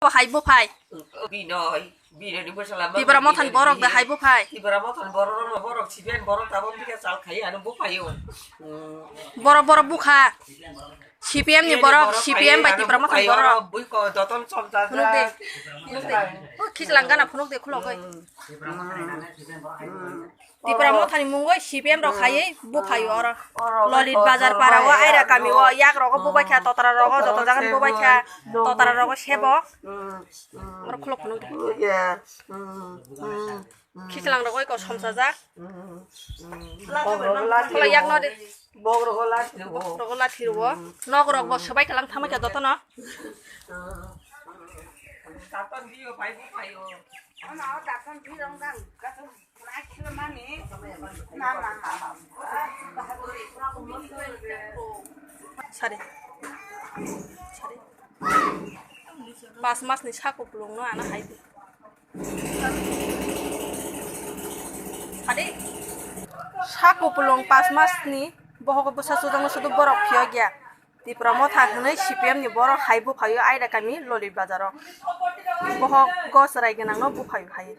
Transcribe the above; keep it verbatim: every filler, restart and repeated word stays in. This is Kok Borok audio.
Bo hai buphai. Binoy, Binoy ni bwsala ma Tipra Mothani Binoy borok da ni hai buphai. Tipra Mothani borok rok no borok C P M borok tabok bikhe chal khai ano buphaio. Borok borok bukha. C P M ni borok, C P M bai Tipra Mothani borok. Bui ko joton chom ja. Phunuk de. Phunuk de. O khichlang gana phunuk de khulok oi. Tipra Mothani mungoi C P M rok khaiwi buphaio oro. Lolit Bazar para o, Aira kami o, yak rogo bubaikha, totra rogo, joto jagan bubaikha, totra rogo sebo. Oro khulok phunuk de. Khichlang rok oi ko somsajak. Khulok yak no de. Bok rogo lathi rogo. Bok rogo lathi rogo. Nok rok bo swbai kalang thamai kha jotono. Sari. Sari. Pas mas ni sako pulung no ana hai di. Sadi, sa kupulung pas mas ni bohogo bwsa sujakno sudu borok phiyok ya. Tipra Motha hwnwi C P M ni borok hai buphaio Aida kami Lolit Bazar o. Bohok gos rai gwnang no buphaio hai.